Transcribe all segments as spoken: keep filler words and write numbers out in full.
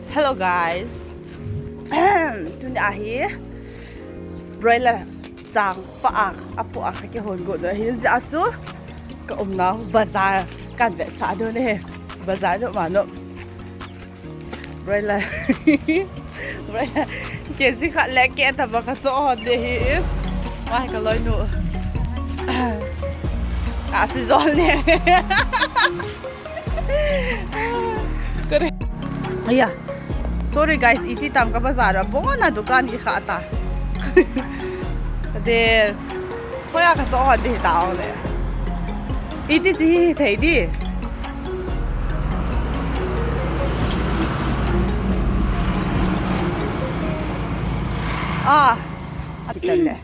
Hello guys. Tuni ahi broiler changpa a, apu a ka kihon got na hin ja chu ka umna bazar kan ve sa do ne. Bazar no ma no. Broiler. Broiler. Kg khat le keh tah ba ka cho hon de hi. Mai ka loi nu. A si zol ne. Kare. Aya. Sorry guys, iti tam ka bazar a. Bona dukan ki kha ta. De. Hoya ka cho hon de ta le. Iti chi thei di. Ah, ati kan le.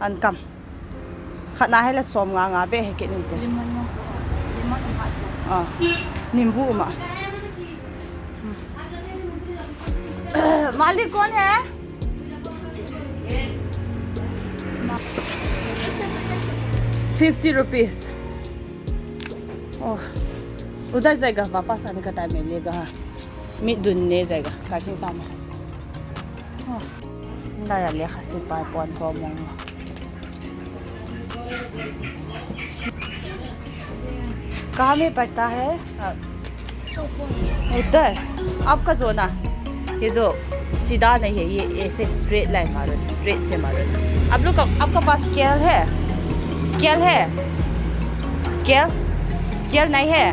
An kam. Khat na he le som nga nga be he ke nin te. Ah, nimbu ma. मालिक कौन है? Fifty rupees. Oh, उधर जाएगा, वापस आने का टाइम मिलेगा. Mi dun ne जाएगा, car sing sama. Oh. Nda ya le khasim pa pon tho mong. कहाँ में पड़ता है? उधर। आपका जो ना, ये जो सीधा नहीं है, ये ऐसे straight line मारो, straight से मारो. आप लोग का, आपका पास scale है? Scale है? Scale? Scale नहीं है?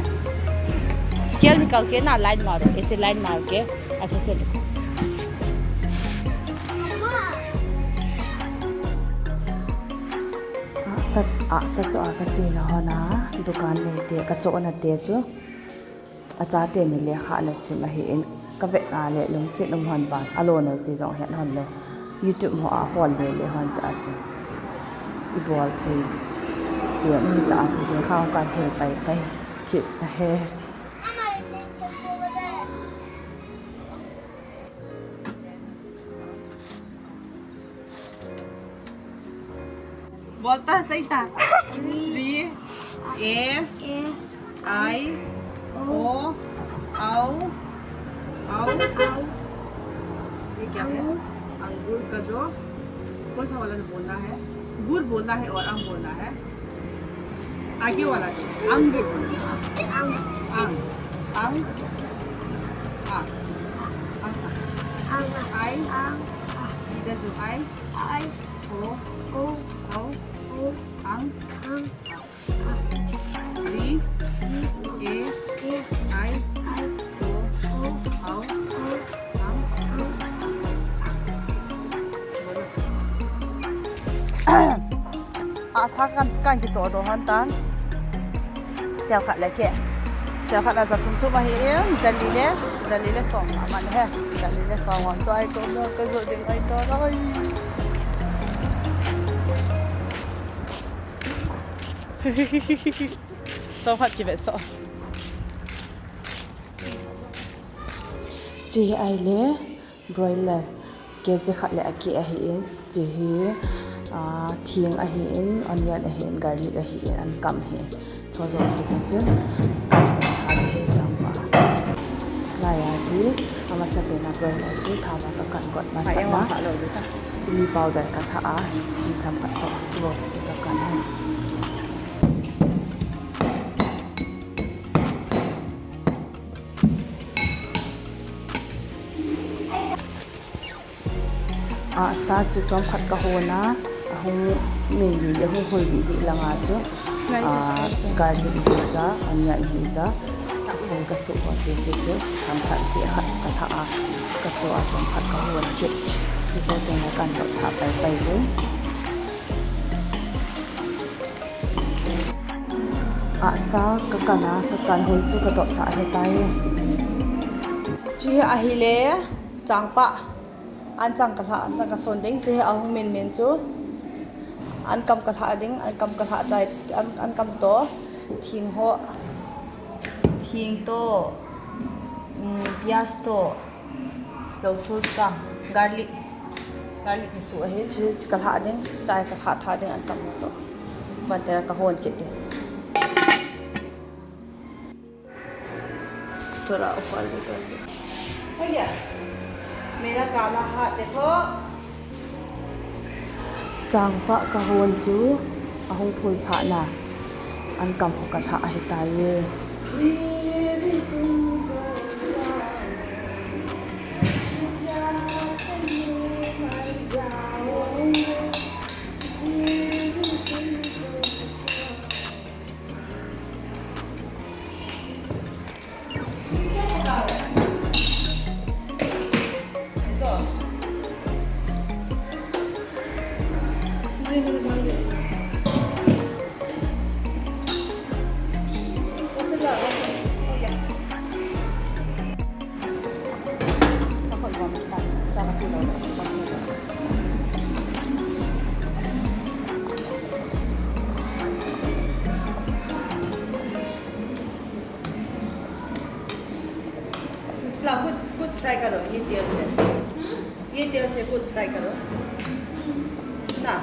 Scale निकाल के ना line मारो, ऐसे line मार के अच्छे से लिखो. Ahsa, ahsa chu a ka chena hon a, dukan nei te, ka chohna te chu. Achate ni lekha ana sim ahin, ka vetna le lungset um hon vang, alona ji jong het hon lou. YouTube ho a hol le le hon cha chu. I bol thei. Te ni cha chu lekha ka hil pai pai kit ahi. बोलता सही था. Three. A, I, O, O, O. ये क्या है? अंगूर का जो कौन सा वाला बोलना है? गुर बोलना है और आम बोलना है. आगे वाला जो अंगूर बोलना है. अंग, अंग, अंग, अंग. I, इधर जो I, I, O, O, O, O, अंग, अंग. Three, A, I, O, O, O, O, अंग. Ahsa kan, kan kichoh doh hon tan. Sel khat le keh. Sel khat a ja thum thum ahin, ja li le, ja li le som aman he. Ja li le som aman to ai ko no ka jo ding ai to ai. Som khat kive so. Chi ai le. Broiler kg khat le akeh ahin, chi hi, ah, thing ahin, onion ahin, garlic ahin, an kam hi. Cho jo si ta chun, kan tha hi chang ba. Lai a hi, amasa pen a broiler chu tha ba ka kan got masa na. Chili powder ka tha a, chi tham ka tha, ro si ka kan a. Ahsa chu chomkhat ka hon a, ahung min dih dih, ahung hoi dih dih lang a chu, ah, garlic hi cha, onion hi cha, atheng ka suh ho sese chu, chomkhat keh khat ka tha a, ka cho a chomkhat ka hon kit. Chu cho teng le kan dot tha pai pai ding. Ahsa ka kan a, ka kan hoi chu ka dot tha ahi tai. Chi ahi le, changpa. An chang ka lha, an chang ka son ding, chi ahung min min chu. An kam ka lha ding, an kam ka lha chai, an, an kam to. Thing ho. Thing to. Um, piaz to. Lo thul ka. Garlic. Garlic ni su ahi, chi, chi ka lha ding, chai ka lha tha ding, an kam to. Ban te ka hon kit ding. Thora offer ni to. Changpah kahon chu ahung phul phat na, an kam ho kalhah ahitai. Sila, कुछ कुछ फ्राई करो, ये तेल से। ये तेल से कुछ फ्राई करो ना।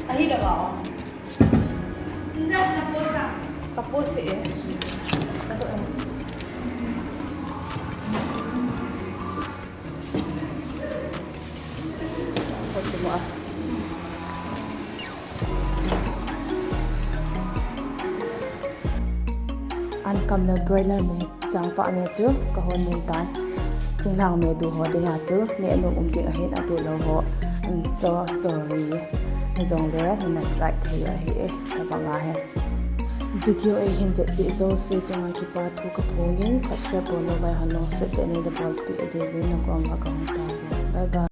Ahi lava. Ka post e. An kam le broiler me, changpah me chu kahon mun tan. Thinglhang me du ho dinga chu neh nom um ding ahin, adu lou ho. I'm so sorry. Hijongle nana try thei u ahi e, tabang ahi. Video eihin vetpeh jouse chunga kipa thu kaphongin, subscribe bol lou lai hon lungset tah in neibolpeh diuvin nakom uva kahung tao uve. Bye bye.